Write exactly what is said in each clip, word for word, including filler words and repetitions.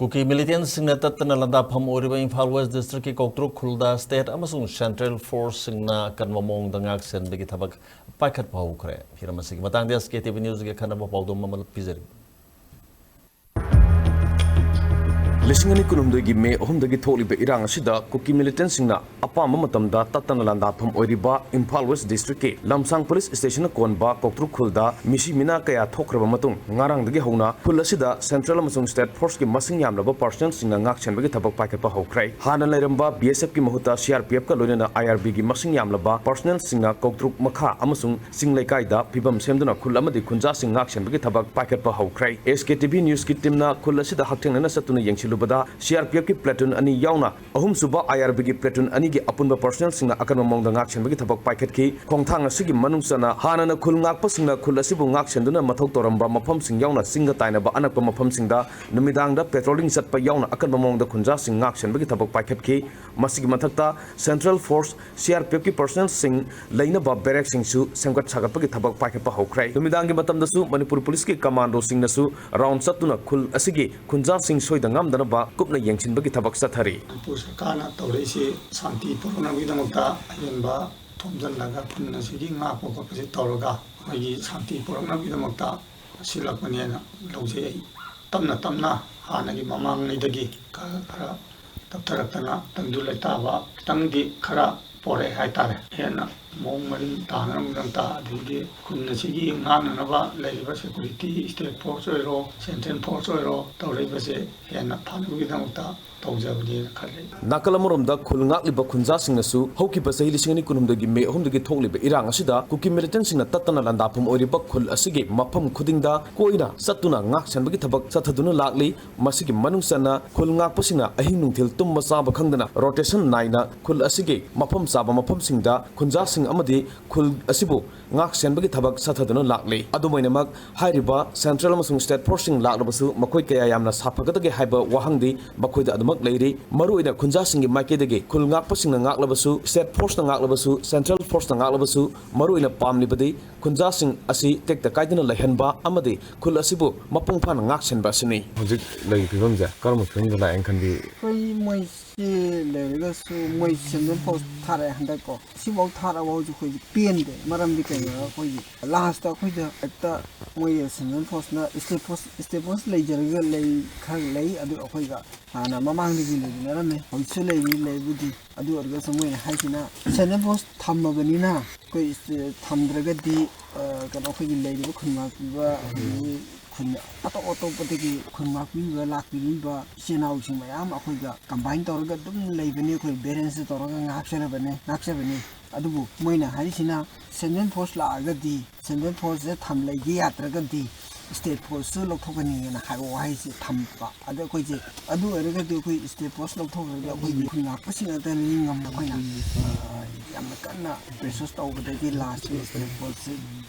ꯀꯨꯀꯤ ꯃꯤꯂꯤꯇꯦꯟꯁꯤꯡꯅ ꯇꯠꯇꯅ ꯂꯥꯟꯗꯥꯐꯝ ꯑꯣꯏꯔꯤꯕ ꯏꯝꯐꯥꯜ ꯋꯦꯁ ꯗꯤꯁꯇ꯭ꯔꯤꯛꯀꯤ ꯀꯧꯇ꯭ꯔꯨꯛ ꯈꯨꯜꯗ ꯁ꯭ꯇꯦꯠ ꯑꯃꯁꯨꯡ ꯁꯦꯟꯇ꯭ꯔꯦꯜ ꯐꯣꯔꯁꯁꯤꯡꯅ ꯑꯀꯟꯕ ꯃꯑꯣꯡꯗ ꯉꯥꯛ ꯁꯦꯟꯕꯒꯤ ꯊꯕꯛ ꯄꯥꯏꯈꯠꯄ ꯍꯧꯈ꯭ꯔꯦ꯫ ꯍꯤꯔꯝ ꯑꯁꯤꯒꯤ ꯃꯇꯥꯡꯗ ꯑꯦꯁ ꯀꯦ ꯇꯤ ꯚꯤ ꯅ꯭ꯌꯨꯁꯀꯤ ꯑꯈꯟꯅꯕ ꯄꯥꯎꯗꯝ ꯑꯃ ꯄꯤꯖꯔꯤ꯫ ꯂꯤꯁꯤꯡ ꯑꯅꯤ ꯀꯨꯟꯍꯨꯝꯗꯣꯏꯒꯤ ꯃꯦ ꯑꯍꯨꯝꯗꯒꯤ ꯊꯣꯛꯂꯤꯕ ꯏꯔꯥꯡ ꯑꯁꯤꯗ ꯀꯨꯀꯤ ꯃꯤꯂꯤꯇꯦꯟꯁꯤꯡꯅ ꯑꯄꯥꯝꯕ ꯃꯇꯝꯗ ꯇꯠꯇꯅ ꯂꯥꯟꯗꯥꯐꯝ ꯑꯣꯏꯔꯤꯕ ꯏꯝꯐꯥꯜ ꯋꯦꯁ ꯗꯤꯁꯇ꯭ꯔꯤꯛꯀꯤ ꯂꯝꯁꯥꯡ ꯄꯨꯂꯤꯁ ꯁ꯭ꯇꯦꯁꯟꯅ ꯀꯣꯟꯕ ꯀꯧꯇ꯭ꯔꯨꯛ ꯈꯨꯜꯗ ꯃꯤꯁꯤ ꯃꯤꯅꯥ ꯀꯌꯥ ꯊꯣꯛꯈ꯭ꯔꯕ ꯃꯇꯨꯡ, ꯉꯔꯥꯡꯗꯒꯤ ꯍꯧꯅ ꯈꯨꯜ ꯑꯁꯤꯗ ꯁꯦꯟꯇ꯭ꯔꯦꯜ ꯑꯃꯁꯨꯡ ꯁ꯭ꯇꯦꯠ ꯐꯣꯔꯁꯀꯤ ꯃꯁꯤꯡ ꯌꯥꯝꯂꯕ ꯄꯥꯔꯁꯅꯦꯜꯁꯤꯡꯅ ꯉꯥꯛ ꯁꯦꯟꯕꯒꯤ ꯊꯕꯛ ꯄꯥꯏꯈꯠꯄ ꯍꯧꯈ꯭ꯔꯦ꯫ ꯍꯥꯟꯅ ꯂꯩꯔꯝꯕ ꯕꯤ ꯑꯦꯁ ꯑꯦꯐꯀꯤ ꯃꯍꯨꯠꯇ ꯁꯤ ꯑꯥꯔ ꯄꯤ ꯑꯦꯐꯀ ꯂꯣꯏꯅꯅ ꯑꯥꯏ ꯑꯥꯔ ꯕꯤꯒꯤ ꯃꯁꯤꯡ ꯌꯥꯝꯂꯕ ꯄꯥꯔꯁꯅꯦꯜꯁꯤꯡꯅ ꯀꯧꯇ꯭ꯔꯨꯛ ꯃꯈꯥ ꯑꯃꯁꯨꯡ ꯆꯤꯡ ꯂꯩꯀꯥꯏꯗ ꯐꯤꯕꯝ ꯁꯦꯝꯗꯨꯅ ꯈꯨꯜ ꯑꯃꯗꯤ ꯈꯨꯟꯖꯥꯁꯤꯡ ꯉꯥꯛ ꯁꯦꯟꯕꯒꯤ ꯊꯕꯛ ꯄꯥꯏꯈꯠꯄ ꯍꯧꯈ꯭ꯔꯦ꯫ ꯑꯦꯁ ꯀꯦ ꯇꯤ ꯚꯤ ꯅ꯭ꯌꯨꯁꯀꯤ ꯇꯤꯝꯅ ꯈꯨꯜ ꯑꯁꯤꯗ ꯍꯛꯊꯦꯡꯅꯅ ꯆꯠꯇꯨꯅ ꯌꯦꯡꯁꯤꯜꯂꯨꯕꯗ, ꯁꯤ ꯑꯥꯔ ꯄꯤ ꯑꯦꯐꯀꯤ ꯄ꯭ꯂꯦꯇꯨꯟ ꯑꯅꯤ ꯌꯥꯎꯅ ꯑꯍꯨꯝꯁꯨꯕ ꯑꯥꯏ ꯑꯥꯔ ꯕꯤꯒꯤ ꯄ꯭ꯂꯦꯇꯨꯟ ꯑꯅꯤꯒꯤ ꯑꯄꯨꯟꯕ ꯄꯥꯔꯁꯅꯦꯜꯁꯤꯡꯅ ꯑꯀꯟꯕ ꯃꯑꯣꯡꯗ ꯉꯥꯛ ꯁꯦꯟꯕꯒꯤ ꯊꯕꯛ ꯄꯥꯏꯈꯠꯈꯤ꯫ ꯈꯣꯡꯊꯥꯡ ꯑꯁꯤꯒꯤ ꯃꯅꯨꯡ ꯆꯟꯅ ꯍꯥꯟꯅꯅ ꯈꯨꯜ ꯉꯥꯛꯄꯁꯤꯡꯅ ꯈꯨꯜ ꯑꯁꯤꯕꯨ ꯉꯥꯛ ꯁꯦꯟꯗꯨꯅ ꯃꯊꯧ ꯇꯧꯔꯝꯕ ꯃꯐꯝꯁꯤꯡ ꯌꯥꯎꯅ ꯆꯤꯡꯒ ꯇꯥꯏꯅꯕ ꯑꯅꯛꯄ ꯃꯐꯝꯁꯤꯡꯗ ꯅꯨꯃꯤꯗꯥꯡꯗ ꯄꯦꯇ꯭ꯔꯣꯂꯤꯡ ꯆꯠꯄ ꯌꯥꯎꯅ ꯑꯀꯟꯕ ꯃꯑꯣꯡꯗ ꯈꯨꯟꯖꯥꯁꯤꯡ ꯉꯥꯛ ꯁꯦꯟꯕꯒꯤ ꯊꯕꯛ ꯄꯥꯏꯈꯠꯈꯤ꯫ ꯃꯁꯤꯒꯤ ꯃꯊꯛꯇ central force, C R P ꯑꯦꯐꯀꯤ ꯄꯥꯔꯁꯅꯦꯜꯁꯤꯡ ꯂꯩꯅꯕ ꯕꯦꯔꯦꯛꯁꯤꯡꯁꯨ ꯁꯦꯝꯒꯠ ꯁꯥꯒꯠꯄꯒꯤ ꯊꯕꯛ ꯄꯥꯏꯈꯠꯄ ꯍꯧꯈ꯭ꯔꯦ꯫ ꯅꯨꯃꯤꯗꯥꯡꯒꯤ ꯃꯇꯝꯗꯁꯨ ꯃꯅꯤꯄꯨꯔ ꯄꯨꯂꯤꯁꯀꯤ ꯀꯃꯥꯟꯗꯣꯁꯤꯡꯅꯁꯨ ꯔꯥꯎꯟ ꯆꯠꯇꯨꯅ ꯈꯨꯜ ꯑꯁꯤꯒꯤ ꯈꯨꯟꯖꯥꯁꯤꯡ ꯁꯣꯏꯗ ꯉꯥꯝꯗꯅꯕ ꯀꯨꯞꯅ ꯌꯦꯡꯁꯤꯟꯕꯒꯤ ꯊꯕꯛ ꯆꯠꯊꯔꯤ꯫ ꯃꯅꯤꯄꯨꯔ ꯁꯔꯀꯥꯔꯅ ꯇꯧꯔꯛꯏꯁꯤ ꯁꯥꯟꯇꯤ ꯄꯨꯔꯛꯅꯕꯒꯤꯗꯃꯛꯇ ꯑꯍꯦꯟꯕ ꯊꯣꯝꯖꯤꯜꯂꯒ ꯈꯨꯟ ꯑꯁꯤꯒꯤ ꯉꯥꯛꯄ ꯈꯣꯠꯄꯁꯤ ꯇꯧꯔꯒ ꯑꯩꯈꯣꯏꯒꯤ ꯁꯥꯟꯇꯤ ꯄꯨꯔꯛꯅꯕꯒꯤꯗꯃꯛꯇ ꯁꯤꯜꯂꯛꯄꯅꯦꯅ ꯂꯧꯖꯩ꯫ ꯑꯩ ꯇꯞꯅ ꯇꯞꯅ ꯍꯥꯟꯅꯒꯤ ꯃꯃꯥꯡꯉꯩꯗꯒꯤ ꯈꯔ ꯈꯔ ꯇꯞꯊꯔꯛꯇꯅ ꯇꯪꯗꯨ ꯂꯩꯇꯥꯕ ꯈꯤꯇꯪꯗꯤ ꯈꯔ ꯄꯣꯔꯛꯑꯦ ꯍꯥꯏꯇꯥꯔꯦ꯫ ꯍꯦꯟꯅ ꯃꯑꯣꯡ ꯃꯔꯤꯟ ꯇꯥꯅꯅꯕꯒꯤꯗꯃꯛꯇ, ꯑꯗꯒꯤꯗꯤ ꯈꯨꯟ ꯑꯁꯤꯒꯤ ꯉꯥꯛꯅꯅꯕ ꯂꯩꯔꯤꯕ ꯁꯦꯀꯨꯔꯤꯇꯤ, ꯁ꯭ꯇꯦꯠ ꯐꯣꯔꯁ ꯑꯣꯏꯔꯣ, ꯁꯦꯟꯇ꯭ꯔꯦꯜ ꯐꯣꯔꯁ ꯑꯣꯏꯔꯣ, ꯇꯧꯔꯛꯏꯕꯁꯦ ꯍꯦꯟꯅ ꯐꯅꯕꯒꯤꯗꯃꯛꯇ ꯇꯧꯖꯕꯅꯦꯅ ꯈꯜꯂꯤ꯫ ꯅꯥꯀꯜ ꯑꯃꯔꯣꯝꯗ ꯈꯨꯜ ꯉꯥꯛꯂꯤꯕ ꯈꯨꯟꯖꯥꯁꯤꯡꯅꯁꯨ ꯍꯧꯈꯤꯕ ꯆꯍꯤ ꯂꯤꯁꯤꯡ ꯑꯅꯤ ꯀꯨꯟꯍꯨꯝꯗꯣꯏꯒꯤ ꯃꯦ ꯑꯍꯨꯝꯗꯒꯤ ꯊꯣꯛꯂꯤꯕ ꯏꯔꯥꯡ ꯑꯁꯤꯗ ꯀꯨꯀꯤ ꯃꯤꯂꯤꯇꯦꯟꯁꯤꯡꯅ ꯇꯠꯇꯅ ꯂꯥꯟꯗꯥꯐꯝ ꯑꯣꯏꯔꯤꯕ ꯈꯨꯜ ꯑꯁꯤꯒꯤ ꯃꯐꯝ ꯈꯨꯗꯤꯡꯗ ꯀꯣꯏꯅ ꯆꯠꯇꯨꯅ ꯉꯥꯛ ꯁꯦꯟꯕꯒꯤ ꯊꯕꯛ ꯆꯠꯊꯗꯨꯅ ꯂꯥꯛꯂꯤ꯫ ꯃꯁꯤꯒꯤ ꯃꯅꯨꯡ ꯆꯟꯅ ꯈꯨꯜ ꯉꯥꯛꯄꯁꯤꯡꯅ ꯑꯍꯤꯡ ꯅꯨꯡꯊꯤꯜ ꯇꯨꯝꯕ ꯆꯥꯕ ꯈꯪꯗꯅ ꯔꯣꯇꯦꯁꯟ ꯅꯥꯏꯅ ꯈꯨꯜ ꯑꯁꯤꯒꯤ ꯃꯐꯝ ꯆꯥꯕ ꯃꯐꯝꯁꯤꯡꯗ ꯈꯨꯟꯖꯥꯁꯤꯡ ꯑꯃꯗꯤ ꯈꯨꯜ ꯑꯁꯤꯕꯨ ꯉꯥꯛ ꯁꯦꯟꯕꯒꯤ ꯊꯕꯛ ꯆꯠꯊꯗꯨꯅ ꯂꯥꯛꯂꯤ꯫ ꯑꯗꯨꯝ ꯑꯣꯏꯅꯃꯛ, ꯍꯥꯏꯔꯤꯕ central ꯑꯃꯁꯨꯡ state forceꯁꯤꯡ ꯂꯥꯛꯂꯕꯁꯨ ꯃꯈꯣꯏ ꯀꯌꯥ ꯌꯥꯝꯅ ꯁꯥꯐꯒꯗꯒꯦ ꯍꯥꯏꯕ ꯋꯥꯍꯪꯗꯤ ꯃꯈꯣꯏꯗ ꯑꯗꯨꯃꯛ ꯂꯩꯔꯤ꯫ ꯃꯔꯨꯑꯣꯏꯅ ꯈꯨꯟꯖꯥꯁꯤꯡꯒꯤ ꯃꯥꯏꯀꯩꯗꯒꯤ ꯈꯨꯜ ꯉꯥꯛꯄꯁꯤꯡꯅ ꯉꯥꯛꯂꯕꯁꯨ, state forceꯅ ꯉꯥꯛꯂꯕꯁꯨ, central forceꯅ ꯉꯥꯛꯂꯕꯁꯨ, ꯃꯔꯨꯑꯣꯏꯅ ꯄꯥꯝꯂꯤꯕꯗꯤ ꯈꯨꯟꯖꯥꯁꯤꯡ ꯑꯁꯤ ꯇꯦꯛꯇ ꯀꯥꯏꯗꯅ ꯂꯩꯍꯟꯕ ꯑꯃꯗꯤ ꯈꯨꯜ ꯑꯁꯤꯕꯨ ꯃꯄꯨꯡ ꯐꯥꯅ ꯉꯥꯛ ꯁꯦꯟꯕ ꯑꯁꯤꯅꯤ꯫ ꯍꯧꯖꯤꯛ ꯂꯩꯔꯤꯕ ꯐꯤꯕꯝꯁꯦ ꯀꯔꯝꯕ ꯐꯤꯕꯝꯗ ꯂꯥꯛꯑꯦꯅ ꯈꯟꯕꯤ? ꯑꯩꯈꯣꯏ ꯃꯣꯏꯁꯦ ꯂꯩꯔꯒꯁꯨ ꯃꯣꯏ central force ꯊꯥꯔꯛꯑꯦ ꯍꯟꯗꯛꯀꯣ꯫ ꯁꯤꯐꯥꯎ ꯊꯥꯔꯛꯑꯐꯥꯎꯁꯨ ꯑꯩꯈꯣꯏꯁꯦ ꯄꯦꯟꯗꯦ꯫ ꯃꯔꯝꯗꯤ ꯀꯩꯅꯣ, ꯑꯩꯈꯣꯏꯒꯤ lastꯇ ꯑꯩꯈꯣꯏꯗ ꯍꯦꯛꯇ ꯃꯣꯏ central forceꯅ state force, state force ꯂꯩꯖꯔꯒ ꯂꯩ, ꯈꯔ ꯂꯩ꯫ ꯑꯗꯨ ꯑꯩꯈꯣꯏꯒ ꯍꯥꯟꯅ ꯃꯃꯥꯡꯗꯒꯤ ꯂꯩꯃꯤꯟꯅꯔꯝꯃꯦ, ꯍꯧꯖꯤꯛꯁꯨ ꯂꯩꯔꯤ, ꯂꯩꯕꯨꯗꯤ꯫ ꯑꯗꯨ ꯑꯣꯏꯔꯒꯁꯨ ꯃꯣꯏꯅ ꯍꯥꯏꯁꯤꯅ central force ꯊꯝꯃꯕꯅꯤꯅ ꯑꯩꯈꯣꯏ ꯁ-, ꯊꯝꯗ꯭ꯔꯒꯗꯤ, ꯑ, ꯀꯩꯅꯣ, ꯑꯩꯈꯣꯏꯒꯤ ꯂꯩꯔꯤꯕ ꯈꯨꯟ ꯉꯥꯛꯄꯤꯕ, ꯑꯗꯒꯤ ꯈꯨꯟ ꯑꯇꯣꯞ ꯑꯇꯣꯞꯄꯗꯒꯤ ꯈꯨꯟ ꯉꯥꯛꯄꯤꯕ ꯂꯥꯛꯄꯤꯔꯤꯕ ꯏꯆꯤꯜ ꯏꯅꯥꯎꯁꯤꯡ ꯃꯌꯥꯝ ꯑꯩꯈꯣꯏꯒ combine ꯇꯧꯔꯒ ꯑꯗꯨꯝ ꯂꯩꯕꯅꯤ꯫ ꯑꯩꯈꯣꯏ balanceꯇ ꯇꯧꯔꯒ ꯉꯥꯛꯆꯔꯕꯅꯦ, ꯉꯥꯛꯆꯕꯅꯤ꯫ ꯑꯗꯨꯕꯨ ꯃꯣꯏꯅ ꯍꯥꯏꯔꯤꯁꯤꯅ central force ꯂꯥꯛꯑꯒꯗꯤ, central forceꯁꯦ ꯊꯝ ꯂꯩꯒꯦ ꯌꯥꯗ꯭ꯔꯒꯗꯤ state forceꯁꯨ ꯂꯧꯊꯣꯛꯀꯅꯤꯅ ꯍꯥꯏꯕ ꯋꯥꯍꯩꯁꯤ ꯊꯝꯕ꯫ ꯑꯗ ꯑꯩꯈꯣꯏꯁꯦ, ꯑꯗꯨ ꯑꯣꯏꯔꯒꯗꯤ ꯑꯩꯈꯣꯏ state force ꯂꯧꯊꯣꯛꯈ꯭ꯔꯒꯗꯤ ꯑꯩꯈꯣꯏꯒꯤ ꯈꯨꯟ ꯉꯥꯛꯄꯁꯤꯡ ꯉꯥꯛꯇꯅꯤ ꯉꯝꯕ꯫ ꯑꯩꯈꯣꯏꯅ, ꯑ, ꯌꯥꯝꯅ ꯀꯟꯅ pressure ꯇꯧꯕꯗꯒꯤ lastꯇ state forceꯁꯤ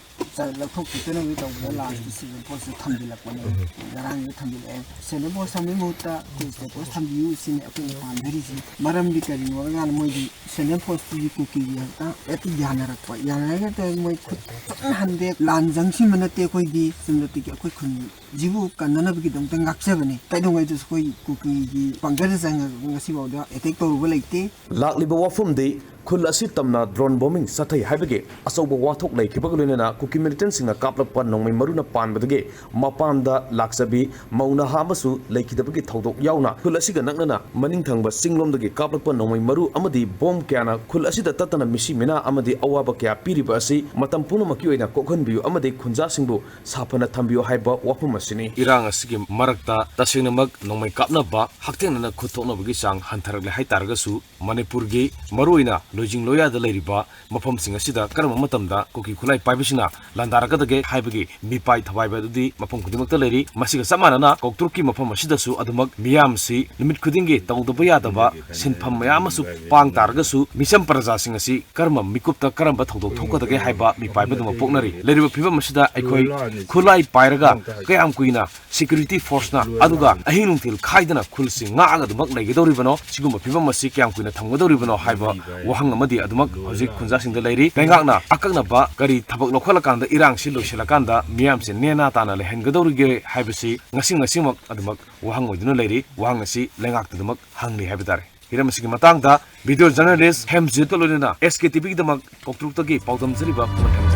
ꯆ-, ꯂꯧꯊꯣꯛꯄꯤꯗꯅꯕꯒꯤ ꯇꯧꯕꯗ lastꯇ state forceꯁꯤ ꯊꯝꯖꯤꯜꯂꯛꯄꯅꯦ꯫ ꯉꯔꯥꯡꯁꯨ ꯊꯝꯖꯤꯜꯂꯛꯑꯦ꯫ Central force ꯊꯝꯕꯒꯤ ꯃꯍꯨꯠꯇ ꯑꯩꯈꯣꯏ state force ꯊꯝꯕꯤꯌꯨ ꯁꯤꯅꯤ ꯑꯩꯈꯣꯏꯅ ꯄꯥꯝꯖꯔꯤꯁꯤ꯫ ꯃꯔꯝꯗꯤ ꯀꯔꯤꯅꯣ ꯍꯥꯏꯔꯀꯥꯟꯗ ꯃꯣꯏꯗꯤ central forceꯇꯨꯗꯤ ꯀꯨꯀꯤꯒꯤ ꯍꯦꯛꯇ, ꯍꯦꯛꯇ ꯌꯥꯅꯔꯛꯄ꯫ ꯌꯥꯅꯔꯒ ꯍꯦꯛꯇ ꯃꯣꯏ ꯈꯨꯠ ꯆꯪꯍꯟꯗꯦ꯫ ꯂꯥꯟ ꯆꯪꯁꯤꯟꯕ ꯅꯠꯇꯦ, ꯑꯩꯈꯣꯏꯗꯤ ꯆꯨꯝꯅꯇꯒꯤ ꯑꯩꯈꯣꯏ ꯈꯨꯟꯁꯤꯕꯨ ꯀꯟꯅꯅꯕꯒꯤꯗꯃꯛꯇ ꯉꯥꯛꯆꯕꯅꯤ꯫ ꯀꯩꯗꯧꯉꯩꯗꯁꯨ ꯑꯩꯈꯣꯏ ꯀꯨꯀꯤꯒꯤ ꯄꯥꯡꯒꯜꯗ ꯆꯪꯉꯒ ꯉꯁꯤꯐꯥꯎꯗ attack ꯇꯧꯔꯨꯕ ꯂꯩꯇꯦ꯫ ꯂꯥꯛꯂꯤꯕ ꯋꯥꯐꯝꯗꯤ ꯈꯨꯜ ꯑꯁꯤ ꯇꯝꯅ drone bombing ꯆꯠꯊꯩ ꯍꯥꯏꯕꯒꯤ ꯑꯆꯧꯕ ꯋꯥꯊꯣꯛ ꯂꯩꯈꯤꯕꯒ ꯂꯣꯏꯅꯅ ꯀꯨꯀꯤ militantꯁꯤꯡꯅ ꯀꯥꯞꯂꯛꯄ ꯅꯣꯡꯃꯩ ꯃꯔꯨꯅ ꯄꯥꯟꯕꯗꯒꯤ ꯃꯄꯥꯟꯗ ꯂꯥꯛꯆꯕꯤ ꯃꯧ ꯅꯍꯥ ꯑꯃꯁꯨ ꯂꯩꯈꯤꯗꯕꯒꯤ ꯊꯧꯗꯣꯛ ꯌꯥꯎꯅ ꯈꯨꯜ ꯑꯁꯤꯒ ꯅꯛꯅꯅ ꯃꯅꯤꯡ ꯊꯪꯕ ꯆꯤꯡꯂꯣꯝꯗꯒꯤ ꯀꯥꯞꯂꯛꯄ ꯅꯣꯡꯃꯩ ꯃꯔꯨ ꯑꯃꯗꯤ bomb ꯀꯌꯥꯅ ꯈꯨꯜ ꯑꯁꯤꯗ ꯇꯠꯇꯅ ꯃꯤꯁꯤ ꯃꯤꯅꯥ ꯑꯃꯗꯤ ꯑꯋꯥꯕ ꯀꯌꯥ ꯄꯤꯔꯤꯕ ꯑꯁꯤ ꯃꯇꯝ ꯄꯨꯝꯅꯃꯛꯀꯤ ꯑꯣꯏꯅ ꯀꯣꯛꯍꯟꯕꯤꯌꯨ ꯑꯃꯗꯤ ꯈꯨꯟꯖꯥꯁꯤꯡꯕꯨ ꯁꯥꯐꯅ ꯊꯝꯕꯤꯌꯨ ꯍꯥꯏꯕ ꯋꯥꯐꯝ ꯑꯁꯤꯅꯤ꯫ ꯏꯔꯥꯡ ꯑꯁꯤꯒꯤ ꯃꯔꯛꯇ ꯇꯁꯦꯡꯅꯃꯛ ꯅꯣꯡꯃꯩ ꯀꯥꯞꯅꯕ ꯍꯛꯊꯦꯡꯅꯅ ꯈꯨꯠ ꯊꯣꯛꯅꯕꯒꯤ ꯆꯥꯡ ꯍꯟꯊꯔꯛꯂꯦ ꯍꯥꯏꯇꯥꯔꯒꯁꯨ, ꯃꯅꯤꯄꯨꯔꯒꯤ ꯃꯔꯨꯑꯣꯏꯅ ꯂꯣꯏꯖꯤꯡ ꯂꯣꯌꯥꯗ ꯂꯩꯔꯤꯕ ꯃꯐꯝꯁꯤꯡ ꯑꯁꯤꯗ ꯀꯔꯝꯕ ꯃꯇꯝꯗ ꯀꯨꯀꯤ ꯈꯨꯠꯂꯥꯏ ꯄꯥꯏꯕꯁꯤꯡꯅ ꯂꯥꯟꯗꯥꯔꯛꯀꯗꯒꯦ ꯍꯥꯏꯕꯒꯤ ꯃꯤꯄꯥꯏ ꯊꯋꯥꯏꯕ ꯑꯗꯨꯗꯤ ꯃꯐꯝ ꯈꯨꯗꯤꯡꯃꯛꯇ ꯂꯩꯔꯤ꯫ ꯃꯁꯤꯒ ꯆꯞ ꯃꯥꯟꯅꯅ ꯀꯣꯛꯇ꯭ꯔꯨꯛꯀꯤ ꯃꯐꯝ ꯑꯁꯤꯗꯁꯨ ꯑꯗꯨꯃꯛ ꯃꯤꯌꯥꯝꯁꯤ ꯅꯨꯃꯤꯠ ꯈꯨꯗꯤꯡꯒꯤ ꯇꯧꯗꯕ ꯌꯥꯗꯕ ꯁꯤꯟꯐꯝ ꯃꯌꯥꯝ ꯑꯃꯁꯨ ꯄꯥꯡ ꯇꯥꯔꯒꯁꯨ ꯃꯤꯆꯝ ꯄ꯭ꯔꯖꯥꯁꯤꯡ ꯑꯁꯤ ꯀꯔꯝꯕ ꯃꯤꯀꯨꯞꯇ ꯀꯔꯝꯕ ꯊꯧꯗꯣꯛ ꯊꯣꯛꯀꯗꯒꯦ ꯍꯥꯏꯕ ꯃꯤꯄꯥꯏꯕꯗꯨꯃꯛ ꯄꯣꯛꯅꯔꯤ꯫ ꯂꯩꯔꯤꯕ ꯐꯤꯕꯝ ꯑꯁꯤꯗ ꯑꯩꯈꯣꯏ ꯈꯨꯠꯂꯥꯏ ꯄꯥꯏꯔꯒ ꯀꯌꯥꯝ ꯀꯨꯏꯅ ꯁꯦꯀ꯭ꯌꯨꯔꯤꯇꯤ ꯐꯣꯔꯁꯅ ꯑꯗꯨꯒ ꯑꯍꯤꯡ ꯅꯨꯡꯊꯤꯜ ꯈꯥꯏꯗꯅ ꯈꯨꯜꯁꯤ ꯉꯥꯛꯑꯒ ꯑꯗꯨꯃꯛ ꯂꯩꯒꯗꯧꯔꯤꯕꯅꯣ? ꯁꯤꯒꯨꯝꯕ ꯐꯤꯕꯝ ꯑꯁꯤ ꯀꯌꯥꯝ ꯀꯨꯏꯅ ꯊꯝꯒꯗꯧꯔꯤꯕꯅꯣ ꯍꯥꯏꯕ ꯋꯥꯍꯪ ꯑꯃꯗꯤ ꯑꯗꯨꯃꯛ ꯍꯧꯖꯤꯛ ꯈꯨꯟꯖꯥꯁꯤꯡꯗ ꯂꯩꯔꯤ꯫ ꯂꯩꯉꯥꯛꯅ ꯑꯀꯛꯅꯕ ꯀꯔꯤ ꯊꯕꯛ ꯂꯧꯈꯠꯂꯀꯥꯟꯗ ꯏꯔꯥꯡꯁꯤ ꯂꯣꯏꯁꯤꯜꯂꯀꯥꯟꯗ ꯃꯤꯌꯥꯝꯁꯦ ꯅꯦꯅꯥ ꯇꯥꯅ ꯂꯩꯍꯟꯒꯗꯧꯔꯤꯒꯦ ꯍꯥꯏꯕꯁꯤ ꯉꯁꯤ ꯉꯁꯤꯃꯛ ꯑꯗꯨꯃꯛ ꯋꯥꯍꯪ ꯑꯣꯏꯗꯨꯅ ꯂꯩꯔꯤ꯫ ꯋꯥꯍꯪ ꯑꯁꯤ ꯂꯩꯉꯥꯛꯇ ꯑꯗꯨꯃꯛ ꯍꯪꯂꯤ ꯍꯥꯏꯕ ꯇꯥꯔꯦ꯫ ꯍꯤꯔꯝ ꯑꯁꯤꯒꯤ ꯃꯇꯥꯡꯗ ꯚꯤꯗꯤꯑꯣ ꯖꯔꯅꯦꯂꯤꯁ ꯍꯦꯝꯖꯤꯠꯀ ꯂꯣꯏꯅꯅ ꯑꯦꯁ ꯀꯦ ꯇꯤ ꯚꯤꯒꯤꯗꯃꯛ ꯀꯣꯛꯇ꯭ꯔꯨꯛꯇꯒꯤ ꯄꯥꯎꯗꯝꯖꯔꯤꯕ ꯈꯨꯃꯟ ꯊꯦꯝ